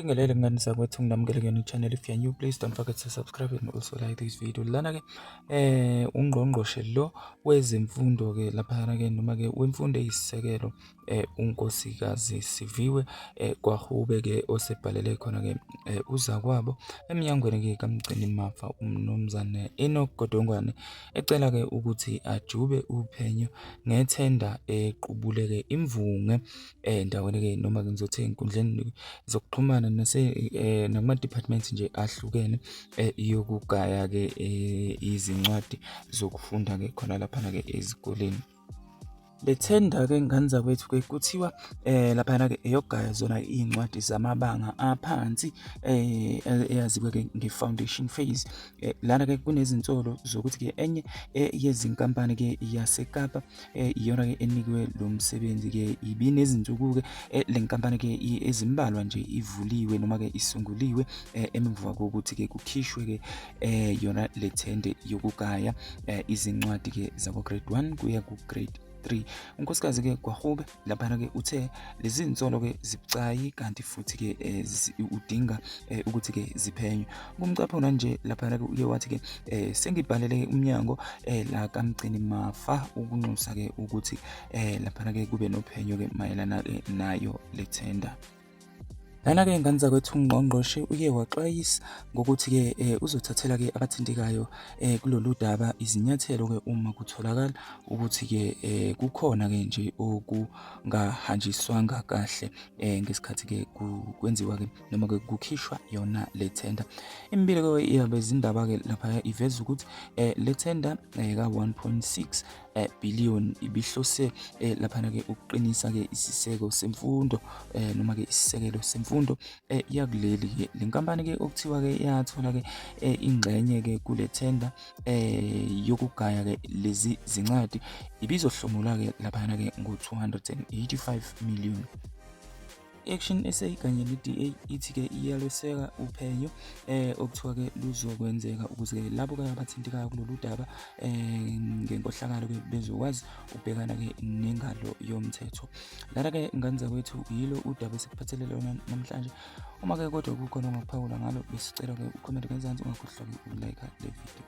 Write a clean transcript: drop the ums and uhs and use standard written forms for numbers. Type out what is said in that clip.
Bingelele ngane zakwethu, nginamukele kuyona i-channel. If you're new, please don't forget to subscribe and also like this video. Lana-ke ungqongqoshe lo wezemfundo-ke laphayana-ke noma-ke wemfundo eyisisekelo uNkosikazi Siviwe Kwahube-ke osebhalele khona-ke uzakwabo emnyangweni-ke kaMgcinimafa uMnumzane Enoch Godongwane ecela-ke ukuthi ajube uphenyo ngethenda equbuleke imvunge endaweni-ke noma-ke ngizothi ey'nkundleni zokuxhumana nase nakuma-department nje ahlukene yokugaya-ke izincwadi zokufunda-ke khona laphana-ke ezikoleni. Le thenda-ke ngane zakwethu-ke kuthiwa laphana-ke eyokugaya zona iy'ncwadi zamabanga aphansi eyaziwa-ke nge-foundation phase. Lana-ke kunezinsolo zokuthi-ke enye yezinkampani-ke yaseKapa iyona-ke enikwe lo msebenzi-ke ibinezinsuku-ke le nkampani-ke ezimbalwa nje ivuliwe noma-ke isunguliwe emva kokuthi-ke kukhishwe-ke yona le thende yokugaya izincwadi-ke zako-grade 1 kuya ku-grade 3. Unkosikazi-ke Gwahube laphana-ke uthe lezi zinsolo-ke zibucayi kanti futhi-ke udinga ukuthi-ke ziphenywe. Kumcaphuna nje laphana-ke uye wathi-ke sengibhalele umnyango la kaMgcini Mafa ukunxusa-ke ukuthi laphana-ke kube nophenyo-ke mayelana-ke nayo le thenda. Lana-ke ngane zakwethu ungqongqoshe uye waxwayisa ngokuthi-ke uzothathela-ke abathintekayo kulolu daba izinyathelo-ke uma kutholakala ukuthi-ke kukhona-ke nje okungahanjiswanga kahle ngesikhathi-ke kwenziwa-ke noma-ke kukhishwa yona le thenda. Imibiko yabezindaba-ke laphaya iveza ukuthi le thenda ka-1.6 billion ibihlose laphana-ke ukuqinisa-ke isiseko semfundo noma-ke isisekelo semfundo yakuleli-ke. Le nkampani-ke okuthiwa-ke yathola-ke ingxenye-ke kule thenda yokugaya-ke lezi zincwadi ibizohlomula-ke laphana-ke ngo-285 million. I-Action SA kanye ne-DA ithi-ke iyalweseka uphenyo okuthiwa-ke luzokwenzeka ukuze-ke labo-ke abathintekayo kulolu daba ngenkohlakalo-ke bezokwazi ukubhekana-ke nengalo yomthetho. Lana-ke ngane zakwethu yilo udaba esikuphathele lona namhlanje. Uma-ke kodwa kukhona ongakuphawula ngalo besicela-ke ucomment ngezansi, ungakhohlwa-ke ukulike le video.